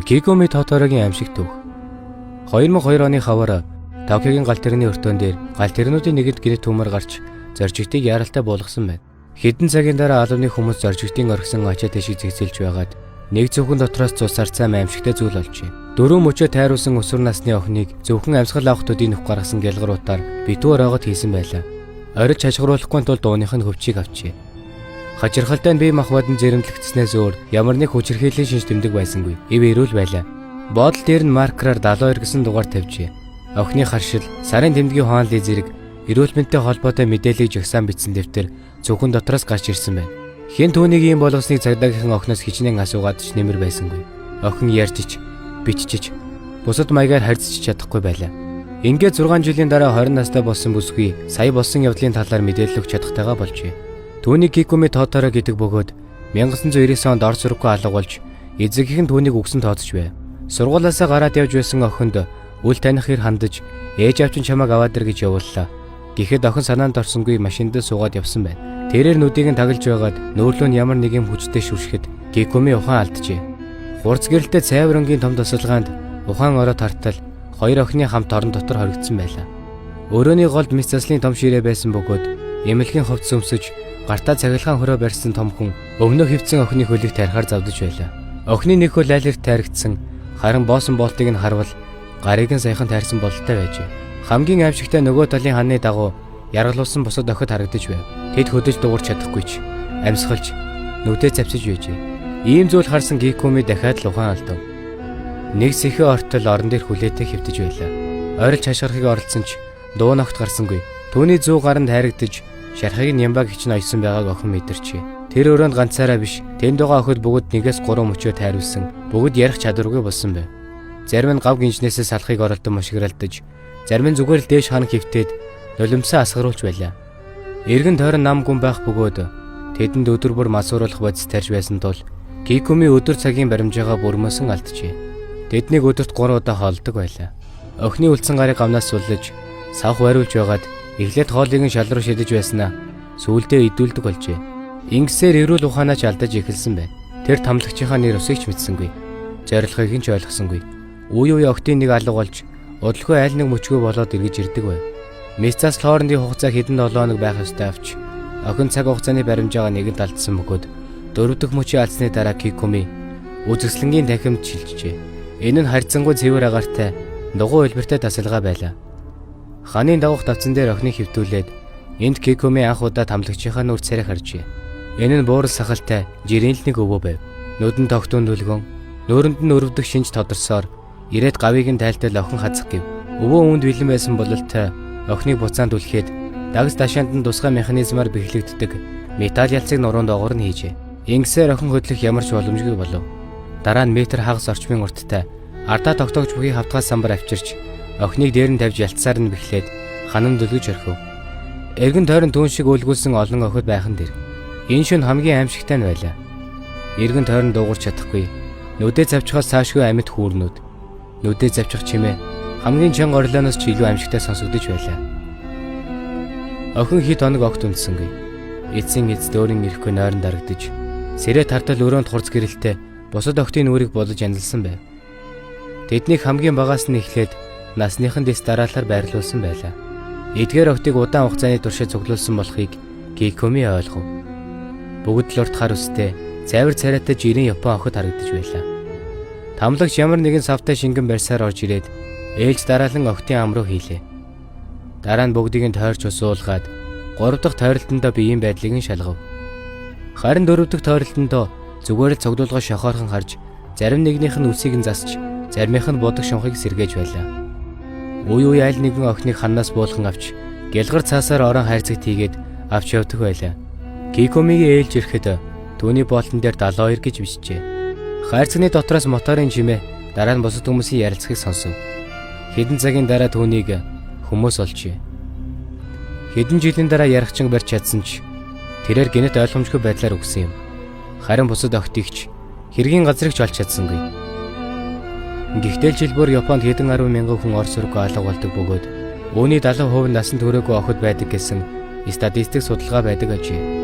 Кикуми Тоторогийн аимшиг түүх. 2002 оны хавар Токиогийн галт тэрэгний өртөөн дээр галт тэрэгнүүдийн нэгэнд гэнэт түмэр гарч зоржигтыг яаралтай буулгасан байна. Хэдэн цагийн дараа албаны хүмүүс зоржигтын орхисон ачаа тэшиг зэгцэлж байгаад нэг зөвхөн дотроос цус сарцаам аимшигтай зүйл олжээ. Дөрөв мөчөө тайруулсан өсвөр насны охиныг зөвхөн амьсгал авах төдий нүх гаргасан гялгар утаар битүү ороогод хийсэн байлаа. Орилж хашгируулахгүй тулд дууных нь хөвчийг авчээ. Хачирхалтай нь бие махбод нь зэрэмдлэгдснээс өөр ямар нэг хүчирхийллийн шинж тэмдэг байсангүй. Ив эрүүл байлаа. Бодол дээр нь маркераар 72 гэсэн дугаар тавьжээ. Охины харшил, сарын тэмдгийн хоонлын зэрэг эрүүл мэндтэй холбоотой мэдээллийг жагсаан бичсэн дэвтэр зөвхөн дотроос гарч ирсэн байна. Хэн түүнийг ийм болгосныг цагдаагийнхан охиноос хичнээн асуугаад ч нэмэр байсангүй. Охин ярьж, бичиж, бусад маягаар харьцаж чадахгүй байлаа. Ингээд 6 жилийн дараа 20 настай болсон бүсгүй сая болсон явдлын талаар мэдээлэл өгч чадахтайгаа болжээ. Түүнийг Кикуми Тоторо гэдэг бөгөөд 1999 онд ор зурггүй алга болж эзэгийнх нь түүнийг үгсэн тооцож байв. Сургуулиасаа гараад явж байсан охинд үл таних хэр хандаж ээж аав чинь чамайг аваад ир гэж явууллаа. Гэхэд охин санаанд орсонгүй машинд суугаад явсан байна. Тэрээр нүдийг нь тагалж байгаад нүүрлөө нь ямар нэгэн хүчтэй шүршихэд Кикуми ухаан алджээ. Хурц гэрэлтэй цайвар өнгийн том тусалгаанд ухаан ороод хартал хоёр охины хамт орон дотор хоригдсон байлаа. Өрөөний голд мэс заслын том ширээ байсан бөгөөд эмнэлгийн хувцас өмсөж гартаа цахилгаан хөрөө барьсан том хүн өмнөө хөвцөн охины хөлийг тарихаар завдаж байлаа. Охины нэг хөл айл эрт таригдсан, харин боосон болтыг нь харвал гарыг нь саяхан тайрсан бололтой байжээ. Хамгийн аимшигтай нөгөө талын ханны дагуу яргалуулсан бусад охид харагдаж байв. Тэд хөдөж дуурч чадахгүй ч амьсгалж нүдээ цавцаж байжээ. Ийм зүйл харсан Гикуми дахиад л ухаан алдав. Нэг сэхэ ортол орон дээр хүлээтэй хэвтэж байлаа. Орилж хашгирахыг оролдсон ч дуу ногт гарсангүй. Түүний зүү гар нь тайрагдаж шархыг нь ямбаг хичин ойсон байгааг охин мэдэрчээ. Тэр өрөөнд ганцаараа биш, тэнд байгаа охид бүгд нэгээс гурван мөчөө тайруулсан. Бүгд ярих чадваргүй болсон байв. Зарим нь гав гинжнээсээ салахыг оролдон мушигралдаж, зарим нь зүгээр л дээш ханаг хөвтөөд нулимсаа асгаруулж байлаа. Эргэн тойрон нам гүн байх бөгөөд тэдэнд өдөр бүр масууруулах бодис тарьж байсан тул Кикуми өдөр цагийн баримжаагаа бүрмөсөн алджээ. Тэднийг өдөрт 3 удаа хоолдог байлаа. Охины үлдсэн гарыг гамнаас суллаж, савх бариулж байгаад эхлээд хоолыг нь шал руу шидэж байснаа сүүлдээ идүүлдэг болжээ. Ингэсээр эрүүл ухаанаа ч алдаж эхэлсэн байна. Тэр тамлагчийнхаа нэр усыг ч мэдсэнгүй. Зорилгыг нь ч ойлгосонгүй. Үе үе охтын нэг алга болж удалгүй аль нэг мөчгөө болоод эргэж ирдэг байв. Мисцаас хоорондын хугацаа хэдэн 7 хоног байх ёстой авч охин цаг хугацааны баримжаагаа нэгэнд алдсан бөгөөд дөрөв дэх мөчийн алдсны дараа Кикуми үзэсгэлэнгийн танхимд шилжжээ. Энэ нь харьцангуй цэвэр агаартай дугуй хэлбэртэй тасалгаа байлаа. Ханын дагуух тавцан дээр охиныг хэвтүүлээд энд Кикуми анх удаа тамлагчийнхаа нүр царай харжээ. Энэ нь буурал сахалтай жирийн л нэг өвөө байв. Нүдэн тогтун дүлгөн, нүүрэнд нь өрөвдөх шинж тодорсоор ирээд гавыг нь тайлтал охин хазах гэв. Өвөө үүнд бэлэн байсан бололтой охиныг буцаан түлхээд дагс дашаанд нь тусгай механизмаар бэхлэгддэг металл ялцыг нуруунд доогуур нь хийжээ. Ингэсээр охин хөдлөх ямар ч боломжгүй болов. Дараа нь метр хагас орчмын урттай ардаа тогтоогч бүхий хавтгай самбар авчирч охиныг дээр нь тавьж ялцсаар нь бэхлээд ханан дүлгэж орхив. Эргэн тойрон түүн шиг өлгүүлсэн олон охид байхан дэр. Энэ шөнө хамгийн аимшигтай нь байлаа. Эргэн тойрон дуугарч чадахгүй. Нүдээ завчихаас цаашгүй амьд хүүрнүүд. Нүдээ завчих чимээ хамгийн чанга орилооноос ч илүү аимшигтай сонсогдож байлаа. Охин хэд хоног огт унтсангүй. Эцсийн эцэст өөрийн ирэхгүй нойрон дарагдаж, сэрээ тартал өрөөнд хурц гэрэлтэй бусад охидын нүрийг бодож янзалсан байв. Тэднийг хамгийн багаас нь эхлээд насныхан дэс дараалалаар байрлуулсан байлаа. Эдгээр охидыг удаан хугацааны туршид цуглуулсан болохыг Кикуми ойлгов. Бүгд л урт хар үстэй, цайвар царайтай жирийн Япон охид харагдаж байлаа. Тамлагч ямар нэгэн савтай шингэн барьсаар орж ирээд ээлж дараалан охидын ам руу хийлээ. Дараа нь бүгдийг нь тойрч усуулгаад гурав дахь тойролтондоо биеийн байдлыг нь шалгав. Харин дөрөв дэх тойролтондоо зүгээр л цуглуулга шохоорхон харж зарим нэгнийх нь үсийг нь засч, заримынх нь будаг шунхыг сэргээж байлаа. Үе үе аль нэгэн охиныг ханаас буулган авч гялгар цаасаар орон хайрцагт хийгээд авч явдаг байлаа. Кикумигийн ээлж ирэхэд түүний боолтон дээр 72 гэж бичжээ. Хайрцагны дотроос моторын чимээ, дараа нь бусад хүмүүсийн ярилцахыг сонсов. Хэдэн цагийн дараа түүнийг хүмүүс олжээ. Хэдэн жилийн дараа ярахчин барьж чадсан ч тэрээр гэнэт ойлгомжгүй байдлаар үгсэн юм. Харин бусад охидыг ч хэргийн газрыг ч олж чадсангүй. Гэхдээ л жил бүр Японд хэдэн арван мянган хүн ор сургуу алга болдог бөгөөд үүний 70% нь насан туршаагүй охид байдаг гэсэн статистик судалгаа байдаг ажээ.